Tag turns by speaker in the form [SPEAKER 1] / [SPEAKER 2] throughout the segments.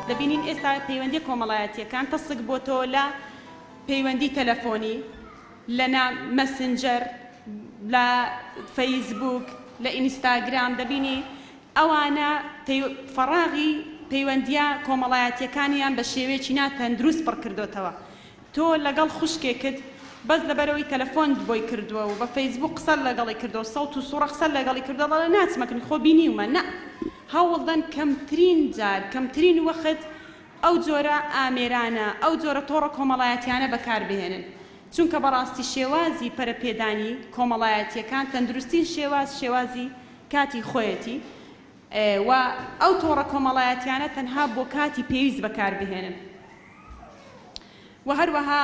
[SPEAKER 1] دەبینین ئێستا پەیوەندیە کۆمەڵایەتیەکان تەسک بۆتەوە لە پەیوەندی تەلەفۆنی، لە نا مەسنجەر، لە فەیسبووک، لە ئینستاگرام دەبینی ئەوانە فەڕاغی پەیوەندیە کۆمەڵایەتیەکانیان بە شێوەیەکی نا تەندروست پڕ کردۆتەوە. تۆ لەگەڵ خوشکێکت بەس لەبەرئەوەی تەلەفۆنت بۆی کردووە و بە فەیسبووک قسەت لەگەڵی کردووە و سەوت و سوڕە قسەت لەگەڵی کردووە دەڵێ ناچمە کنی خۆ بینیومە نا هەوڵدەن کەمترین جار کەمترین وەخت ئەو جۆرە ئامێرانە ئەو جۆرە تۆڕە کۆمەڵایەتیانە بەکار بهێنن چونکە بەڕاستی شێوازی پەرەپێدانی کۆمەڵایەتیەکان تەندروستین شێواز شێوازی کاتی خۆیەتی و ئەو تۆڕە کۆمەڵایەتیانە تەنها بۆ کاتی پێویست بەکار بهێنن. وە هەروەها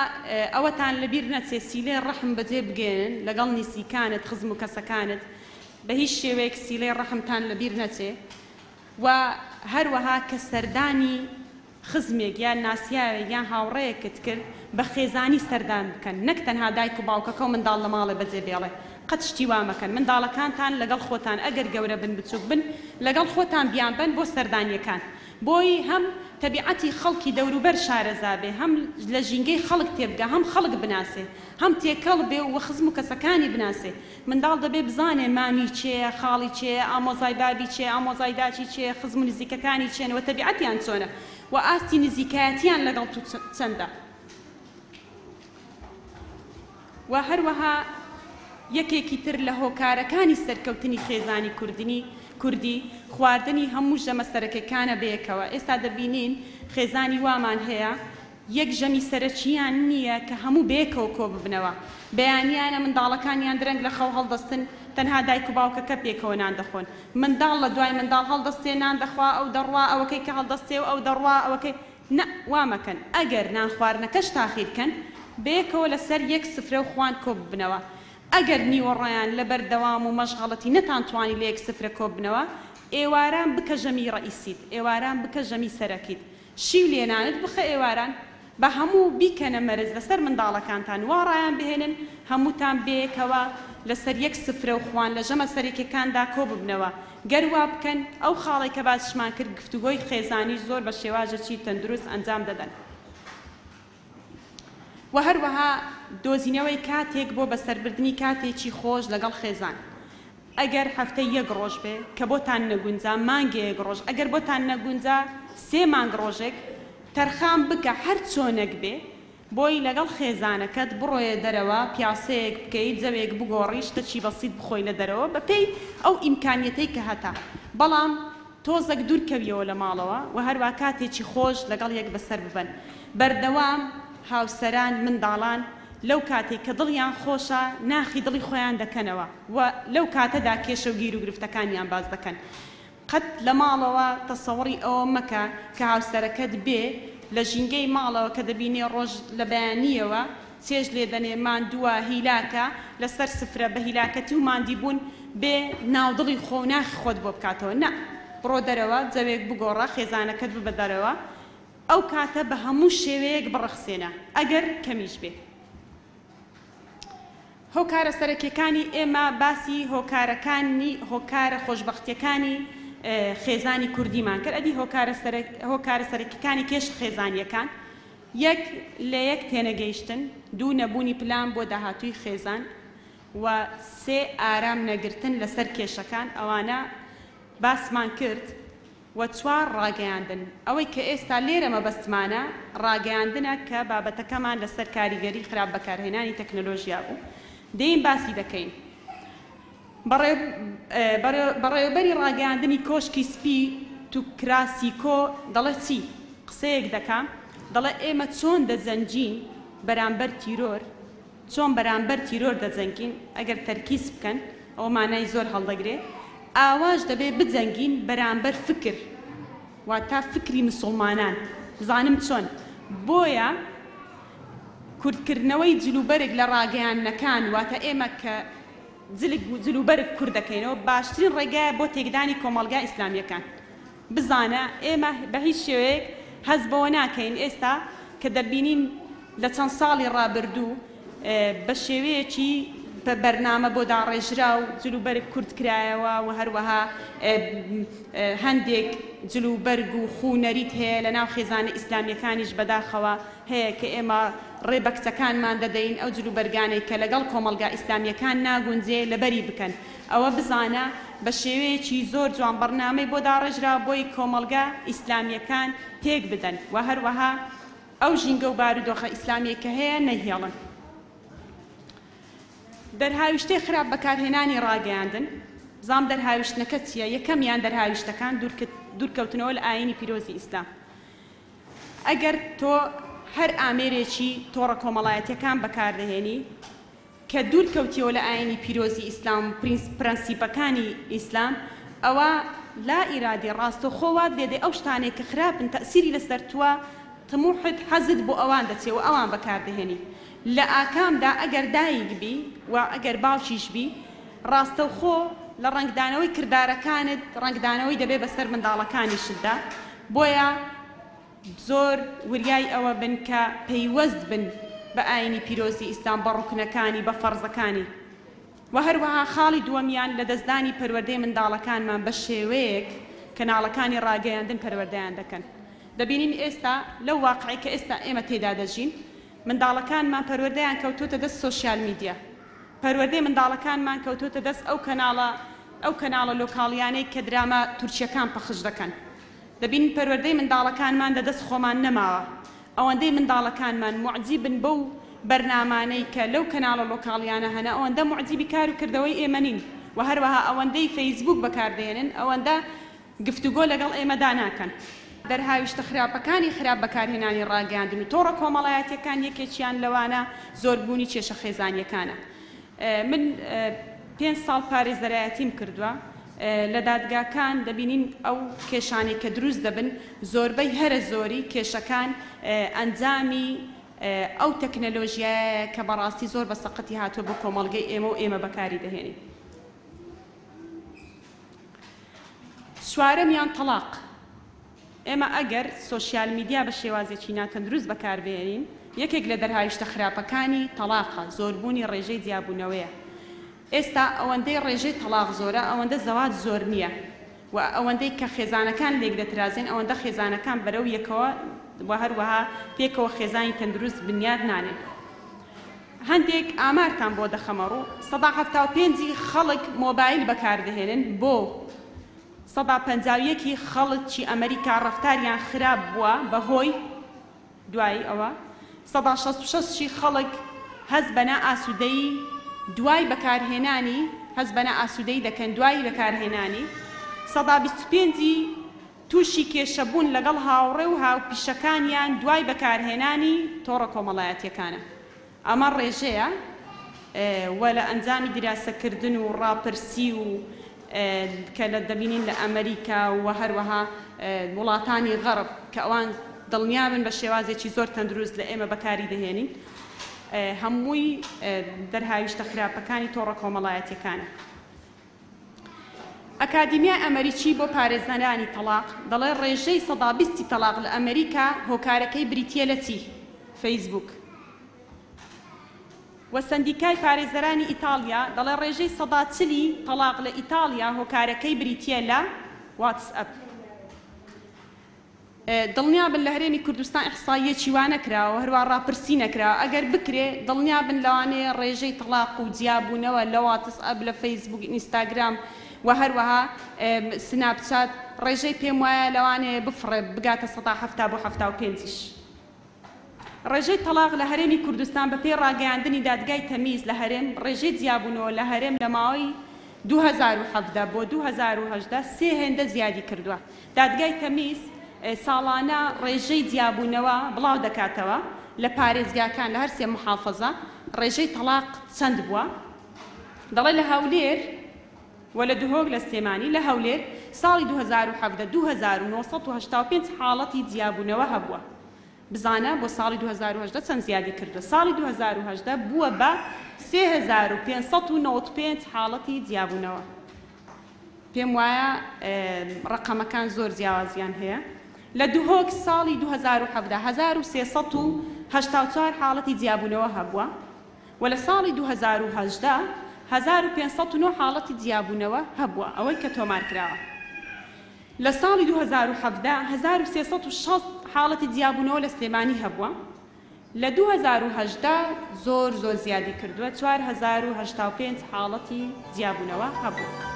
[SPEAKER 1] ئەوەتان لەبیر نەچێ سیلەی ڕەحم بەجێ بگەیەنن لەگەڵ نیزیکانت خزم و کەسەکانت بە هیچ شێوەیەک سیلەی ڕەحمتان لەبیر نەچێ وە هەروەها کە سەردانی خزمێک یان ناسیاوێک یان هاوڕێیەکت کرد بە خێزانی سەردان بکەن نەک تەنها دایک و باوکەکە و منداڵ لە ماڵێ بەجێ بێڵێ قەت شتی وا مەکەن منداڵەکانتان لەگەڵ خۆتان ئەگەر گەورە بن بچوک بن لەگەڵ خۆتان بیانبەن بۆ سەردانیەکان بۆی هەم تەبیعەتی خەڵکی دەوروبەر شارەزا بێ، هەم لە ژینگەی خەڵک تێبگا، هەم خەڵک بناسێ، هەم تێکەڵ بێ و خزم و کەسەکانی بناسێ. منداڵ دەبێ بزانێ مامی کێیە، خاڵی کێیە، ئامۆزای بابی کێیە، ئامۆزای داکی کێیە، خزم و نزیکەکانی کێن و تەبیعەتیان چۆنە و ئاستی نزیکایەتیان لەگەڵ تو چەندە. وە هەروەها یەکێکی تر لە هۆکارەکانی سەرکەوتنی خێزانی کوردنی کوردی خواردنی هەموو ژەمە سەرەکەکانە بەیەکەوە ئێستا دەبینین خێزانی وامان هەیە یەک ژەمی سەرەکییان نییە کە هەموو بەیەکەوە کۆببنەوە بەیانیانە منداڵەکانیان درەنگ لە خەو هەڵدەستن تەنها دایک و باوکەکە پێکەوە نان دەخۆن منداڵ لە دوای منداڵ هەڵدەستێ نان دەخوا ئەو دەڕوا ئەوەکەی کە هەڵدەستێ و ئەو دەڕوا ئەوەکەی نا وا مەکەن ئەگەر نان خواردنەکەش تاخیر کەن بەیەکەوە لەسەر یەک سفرە و خوان کۆببنەوە ئەگەر نیوەڕۆیان لەبەر دەوام و مەشغەڵەتی نەتانتوانی لەیەک سفرە کۆببنەوە ئێواران بکە ژەمی ڕەئیسیت ئێواران بکە ژەمی سەرەکیت شیو لێنانت بخە ئێواران بە هەموو بیکەنە مەرج لەسەر منداڵەکانتان وا ڕایان بهێنن هەمووتان بەیەکەوە لەسەر یەک سفرە و خوان لە ژەمە سەرەکیەکاندا کۆببنەوە گەر وا بکەن ئەو خاڵەی کە باسیشمان کرد گفتوگۆی خێزانیش زۆر بە شێوازێکی تەندروست ئەنجام دەدەن. وە هەروەها دۆزینەوەی کاتێک بۆ بەسەربردنی کاتێکی خۆش لەگەڵ خێزان ئەگەر هەفتەی یەک ڕۆژ بێ کە بۆتان نەگونجا مانگێ یەک ڕۆژ ئەگەر بۆتان نەگونجا سێ مانگ ڕۆژێک تەرخان بکە هەر چۆنێک بێ بۆی لەگەڵ خێزانەکەت بڕۆیە دەرەوە پیاسەیەک بکەی جەوێک بگۆڕی شتەکی بەسیت بخۆی لە دەرەوە بەپێی ئەو ئیمکانیەتەی کە هەتە بەڵام تۆزەک دوور کەویەوە لە ماڵەوە وە هەروا کاتێکی خۆش لەگەڵ یەک بەسەر ببەن بەردەوام هاوسەران منداڵان لەو کاتەی کە دڵیان خۆشە ناخی دڵی خۆیان دەکەنەوە و لەو کاتەدا کێشە و گیروگرفتەکانیان باس دەکەن قەت لە ماڵەوە تەسەوڕی ئەوە مەکە کە هاوسەرەکەت بێ لە ژینگەی ماڵەوە کە دەبینێ ڕۆژ لە بەیانییەوە چێژ لێ دەنێ ماندووە هیلاکە لە سەر سفرە بە هیلاکەتی و ماندیبوون بێ ناودڵی خۆ و ناخی خۆت بۆ بکاتەوە نا بڕۆ دەرەوە جەوێک بگۆڕە خێزانەکەت ببە دەرەوە ئەو کاتە بە هەموو شێوەیەک بڕەخسێنە ئەگەر کەمیش بێ. هۆکارە سەرەکیەکانی ئێمە باسی هۆکارەکانی هۆکارە خۆشبەختیەکانی خێزانی کوردیمان کرد ئەدی هۆکارە هۆکارە سەرەکیەکانی کێشە خێزانیەکان یەک لە یەک تێنەگەیشتن دوو نەبوونی پلان بۆ داهاتووی خێزان و سێ ئارام نەگرتن لەسەر کێشەکان ئەوانە باسمان کرد و چوار ڕاگەیاندن، ئەوەی کە ئێستا لێرە مەبەستمانە ڕاگەیاندنە کە بابەتەکەمان لەسەر کاریگەری خراپ بەکارهێنانی تەکنەلۆژیا بوو دێین باسی دەکەین. بەڕێوەبەری ڕاگەیاندنی کۆشکی سپی توکراسیکۆ دەڵێ چی؟ قسەیەک دەکا دەڵێ ئێمە چۆن دەجەنگین بەرامبەر تیرۆر، چۆن بەرامبەر تیرۆر دەجەنگین، ئەگەر تەرکیز بکەن ئەوە مانای زۆر هەڵدەگرێ، ئاواش دەبێ بجەنگین بەرامبەر فکر، واتا فکری مسوڵمانان، بزانم چۆن، بۆیە کورتکردنەوەی جلوبەرگ لە ڕاگەیاندنەکان، واتە ئێمە کە جلک جلوبەرگ کورت دەکەینەوە باشترین ڕێگایە بۆ تێکدانی کۆمەڵگا ئیسلامییەکان. بزانە ئێمە بە هیچ شێوەیەک هەست بەوە ناکەین ئێستا کە دەبینین لە چەند ساڵی ڕابردوو بە شێوەیەکی. بەرنامە بۆ داڕێژراو جلوبەرگ کورت کرایەوە و هەروەها هەندێک جلوبەرگ و خوو نەریت هەیە لە ناو خێزانە ئیسلامیەکانیش بەداخەوە هەیە کە ئێمە ڕێ بە کچەکانمان دەدەین ئەو جلوبەرگانەی کە لەگەڵ کۆمەڵگا ئیسلامیەکان ناگونجێ لەبەری بکەن ئەوە بزانە بە شێوەیەکی زۆر جوان بەڕنامەی بۆ داڕێژراوە بۆی کۆمەڵگا ئیسلامیەکان تێک بدەن و هەروەها ئەو ژینگە و بارودۆخە ئیسلامیەی کە هەیە نەیهێڵن. دەرهاویشتەی خراپ بەکارهێنانی ڕاگەیاندن، بزانم دەرهاویشتنەکە چیە، یەکەمیان دەرهاویشتەکان دوورکەوتنەوە لە ئایینی پیرۆزی ئیسلام. ئەگەر تۆ هەر ئامێرێکی تۆڕە کۆمەڵایەتیەکان بەکاردەهێنی کە دوور کەوتیەوە لە ئایینی پیرۆزی ئیسلام و پرەنسیپەکانی ئیسلام ئەوا لا ئیرادی ڕاستەوخۆ وات لێدێ ئەو شتانەی کە خراپن تەئسیری لەسەر توە تموحت حەزت بۆ ئەوان دەچێ و ئەوان بەکاردەهێنی لە ئاکامدا ئەگەر دایک بی و ئەگەر باوکیش بی ڕاستەوخۆ لە ڕەنگدانەوەی کردارەکانت ڕەنگدانەوەی دەبێ بەسەر منداڵەکانیشتدا بۆیە زۆر وریای ئەوە بن کە پەیوەست بن بە ئاینی پیرۆزی ئیسلام بە ڕوکنەکانی بە فەرزەکانی وە هەروەها خاڵی دووەمیان لەدەستدانی پەروەردەی منداڵەکانمان بە شێوەیەک کەناڵەکانی ڕاگەیاندن پەروەردەیان دەکەن دەبینین ئێستا لەو واقعەی کە ئێستا ئێمە تێیدا دەژین منداڵەکانمان پەروەردەیان کەوتۆتە دەست سۆشیال میدیا پەروەردەی منداڵەکانمان کەوتۆتە دەست ئەو کەناڵە ئەو کەناڵە لۆکاڵیانەی کە دراما تورکیەکان پەخش دەکەن دەبینین پەروەردەی منداڵەکانمان لە دەست خۆمان نەماوە ئەوەندەی منداڵەکانمان موعجیبن بەو بەرنامانەی کە لەو کەناڵە لۆکاڵیانە هەنە ئەوەندە موعجیبی کار و کردەوەی ئێمە نین و هەروەها ئەوەندەی فەیسبووک بەکاردەهێنن ئەوەندە گفتوگۆ لەگەڵ ئێمەدا ناکەن. دەرهاویشتە خراپەکانی خراپ بەکارهێنانی ڕاگەیاندن و تۆڕە کۆمەڵایەتییەکان یەکێکیان لەوانە زۆربوونی کێشە خێزانییەکانە. من پێنج ساڵ پارێزەرایەتیم کردووە، لە دادگاکان دەبینین ئەو کێشانەی کە دروست دەبن زۆربەی هەرە زۆری کێشەکان ئەنجامی ئەو تەکنەلۆژیایەیە کە بەڕاستی زۆر بە سەقەتی هاتووە بۆ کۆمەڵگەی ئێمە و ئێمە بەکاری دەهێنین. چوارەمیان تەڵاق، ئێمە ئەگەر سۆشیال میدیا بە شێوازێکی ناتەندروست بەکاربهێنین، یەکێک لە دەرهاویشتە خراپەکانی تەڵاقە، زۆربوونی ڕێژەی جیابوونەوەیە. ئێستا ئەوەندەی ڕێژەی تەڵاق زۆرە، ئەوەندە زەواج زۆر نییە و ئەوەندەی کە خێزانەکان لێکدەترازێن، ئەوەندە خێزانەکان بەرەو یەکەوە و هەروەها پێکەوە خێزانی تەندروست بنیات نانێن. هەندێک ئامارتان بۆ دەخەمە ڕوو، 75% ی خەڵک مۆبایل بەکاردەهێنن بۆ 51% ی خەڵکی ئەمریکا ڕەفتاریان خراپ بووە بەهۆی دوای ئەوە 66% ی خەڵک هەست بە نائاسوودەیی دوای بەکارهێنانی هەست بە نائاسوودەیی دەکەن دوای بەکارهێنانی 25% ی تووشی کێشە بوون لەگەڵ هاوڕێ و هاوپیشەکانیان دوای بەکارهێنانی تۆڕە کۆمەڵایەتییەکانە. ئەمە ڕێژەیە و لە ئەنجامی دیراسەکردن و ڕاپرسی و کە لە دەبینین لە ئەمریکا و هەروەها وڵاتانی غەڕب کە ئەوان دڵنیابن بە شێوازێکی زۆر تەندروست لە ئێمە بەکاری دەهێنین هەمووی دەرهاویشتە خراپەکانی تۆڕە کۆمەڵایەتییەکانە. ئەکادیمیای ئەمەریکی بۆ پارێزەرانی تەڵاق دەڵێت ڕێژەی 20% ی تەڵاق لە ئەمەریکا هۆکارەکەی بریتییە لە چی؟ فەیسبووک. و سەندیکای پارێزەرانی ئیتاڵیا دەڵێت ڕێژەی 40% ی تەڵاق لە ئیتاڵیا هۆکارەکەی بریتییە لە واتسئەپ. دڵنیابن لە هەرێمی کوردستان ئیحساییەکی وا نەکراوە، هەروا ڕاپرسی نەکراوە، ئەگەر بکرێ دڵنیابن لەوانەیە ڕێژەی تەڵاق و جیابوونەوە لە واتس ئەپ، لە فەیسبووک، ئینستاگرام و هەروەها سناپ چات ڕێژەی پێم وایە لەوانەیە بفڕێ بگاتە 70% بۆ 75 یش. ڕێژەی تەڵاق لە هەرێمی کوردستان بە پێی ڕاگەیاندنی دادگای تەمیز لە هەرێم، ڕێژەی جیابوونەوە لە هەرێم لە ماوەی 2017 بۆ 2018 سێ هێندە زیادی کردووە. دادگای تەمیز ساڵانە ڕێژەی جیابوونەوە بڵاو دەکاتەوە لە پارێزگاکان لە هەر سێ موحافەزە ڕێژەی تەڵاق چەند بووە؟ دەڵێ لە هەولێر و لە دهۆک لە سلێمانی لە هەولێر ساڵی 2017 2985 حاڵەتی جیابوونەوە هەبووە. بزانە بۆ ساڵی 2018 چەند زیادی کردووە؟ ساڵی 2018 بووە بە 3595 حاڵەتی جیابوونەوە. پێم وایە ڕەقەمەکان زۆر جیاوازیان هەیە. لە دهۆک ساڵی 2017 1384 حاڵەتی جیابوونەوە هەبووە. و لە ساڵی 2018 1509 حاڵەتی جیابوونەوە هەبووە ئەوەی کە تۆمار کراوە. لە ساڵی 2017 1360 حاڵەتی جیابوونەوە لە سلێمانی هەبووە. لە 2018 زۆر زۆر زیادی کردووە، 4085 حاڵەتی جیابوونەوە هەبووە.